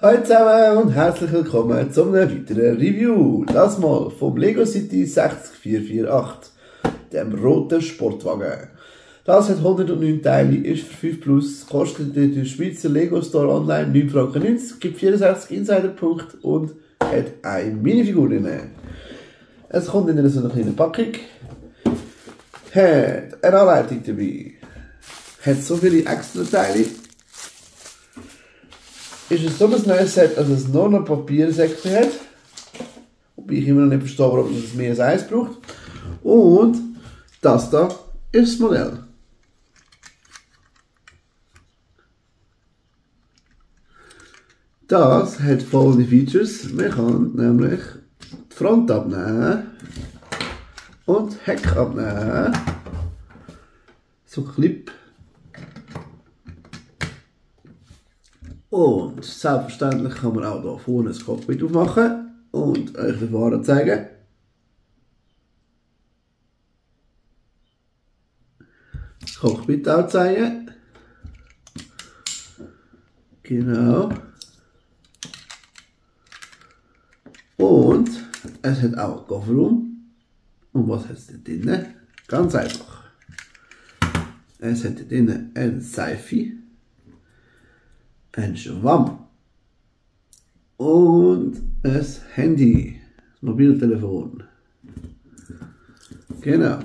Hallo zusammen und herzlich willkommen zu einem weiteren Review. Das mal vom Lego City 60448, dem roten Sportwagen. Das hat 109 Teile, ist für 5 Plus, kostet in der Schweizer Lego Store online 9,90 Franken, gibt 64 Insider-Punkte und hat eine Minifigur drin. Es kommt in so einer kleinen Packung, hat eine Anleitung dabei, hat so viele extra Teile. Ist es so ein neues Set, dass es nur noch Papiersäcke hat. Wobei ich immer noch nicht verstehe, warum es mehr als eins braucht. Und das da ist das Modell. Das hat folgende Features. Man kann nämlich die Front abnehmen und Heck abnehmen. So Clip. Und selbstverständlich kann man auch hier vorne das Cockpit aufmachen und euch den Fahrer zeigen. Das Cockpit auch zeigen. Genau. Und es hat auch einen Kofferraum. Und was hat es da drin? Ganz einfach. Es hat da drin ein Seife, ein Schwamm und ein Handy, das Mobiltelefon. Genau.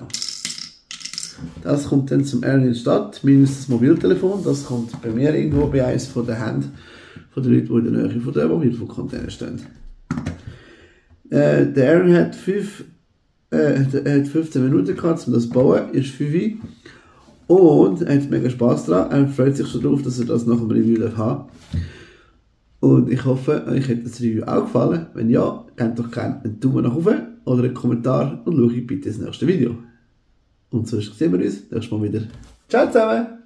Das kommt dann zum Aaron in die Stadt, minus das Mobiltelefon. Das kommt bei mir irgendwo bei eins von den Händen von den Leuten, die in der Nähe von der Mobilfunkcontainer stehen. Der Aaron hat 15 Minuten gehabt, um das zu bauen, ist 5 und er hat mega Spass daran. Er freut sich schon darauf, dass er das nach dem Review haben. Und ich hoffe, euch hat das Review auch gefallen. Wenn ja, gebt doch gerne einen Daumen nach oben oder einen Kommentar und schaut bitte das nächste Video. Und sonst sehen wir uns nächstes Mal wieder. Ciao zusammen!